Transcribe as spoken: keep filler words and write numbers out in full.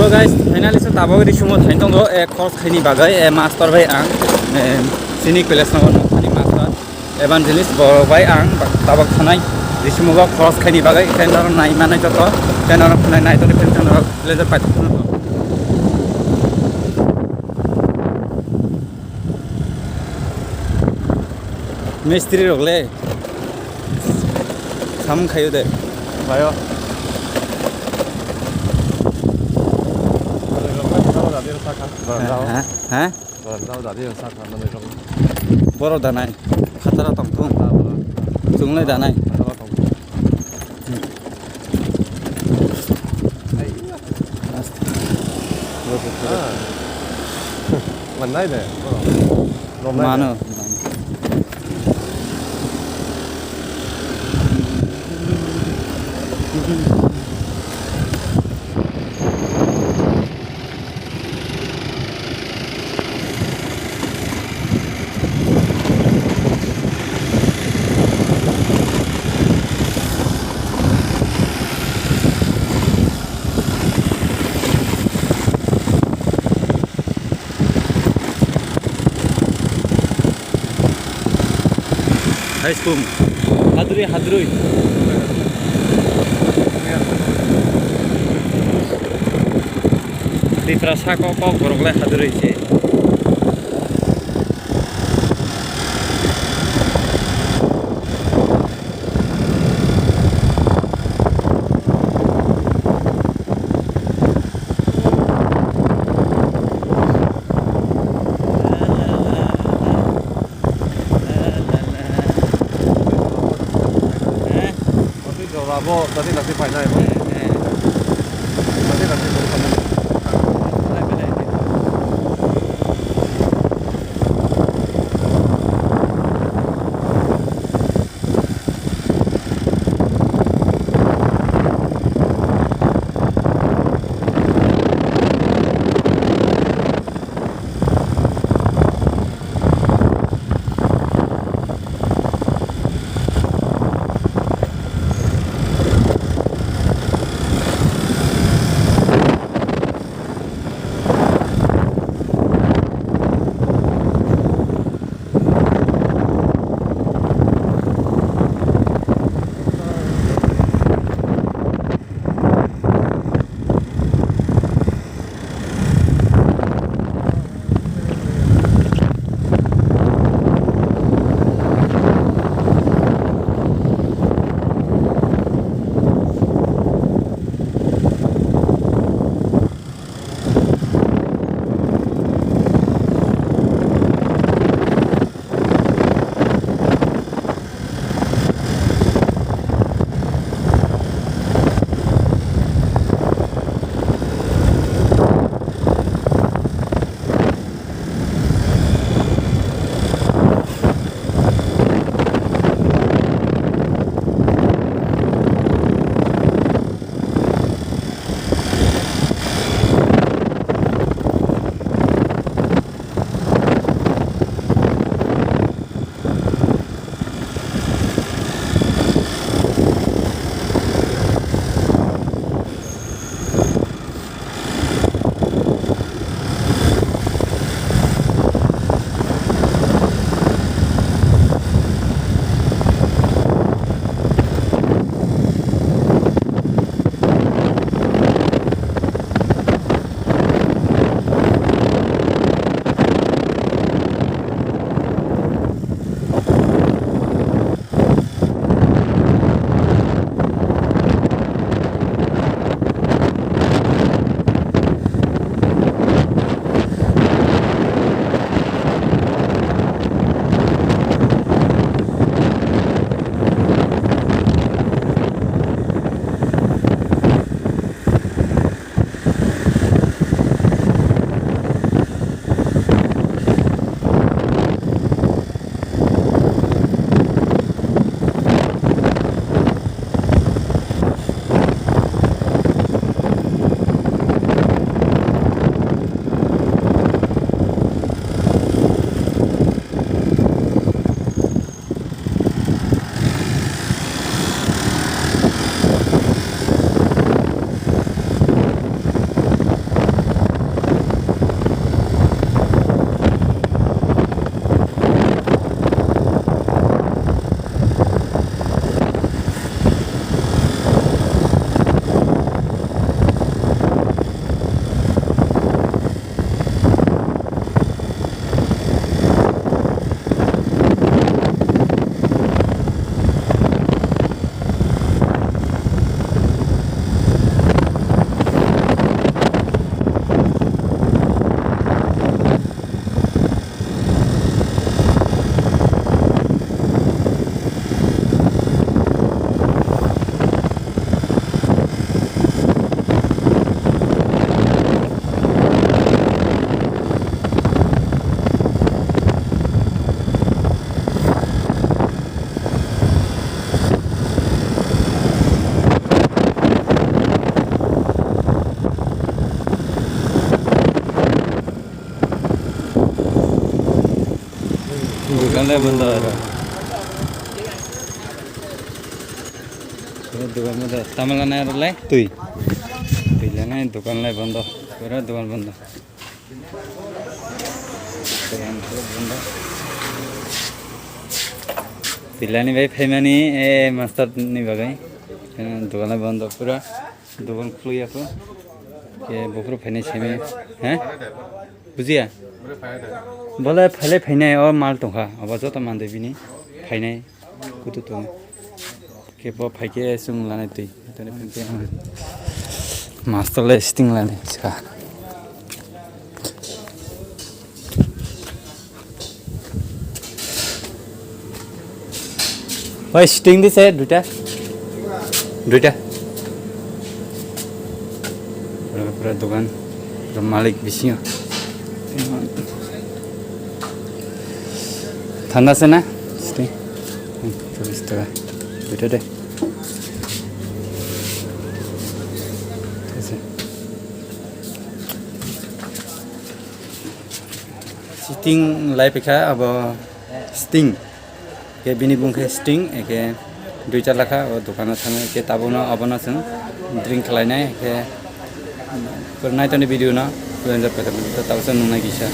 So guys, finally so tabok Risumo thain tongo, eh, khorok khaini bagwi, eh, master bai ang, eh, sini college no thani master evangelist bo bai ang ba-, tabok thanai Risumo go khorok khaini bagwi, khe norok nai manai joto, khe norok nai nai tongwi, khe norok pleasure pai tongwi. Mistri rok le. Samung khayo de. Bayo. Ha? Ha? Borok danai. Phataro tong thung. Chunglai danai. Mannai de. Mano. Hai sum. Hadrui, hadrui. Tiprasa kok kok borok le hadrui se. Oti jora bo dati dati painai bo. Dati dati bo painai. Lai bondo aro. Pura dukan bondo. Tamala nai aro lai? Twi. Twi lanai dukan lai bondo. Pura dukan bondo. Dukan pura bondo. Twi lani bai phaimani, eh, master ni bagai. Eh, dukan lai bondo pura. Dukan khului ya ko. Ke bufru phainai semi. He? Bujiya? Bole phaile phainai o mal tongkha. Obo joto mande bini phainai kutu tongo. Ke bo phaike sung lanai twi. Tani phaike master le sting lanai ska. Oi, sting di se duita. Duita. Pura, pura dukan. Pura malik bisingo. Thanda se na? Sting. Hmm, cholish taka. Duita de. Ese. Sting lai pekha abo sting. Ke bini bung khe sting, eke dui chala kha, o dukano thangwi, ke tabukno obono chwng drink khlainai, ke naitoni video no, tabukno nungnai kisa.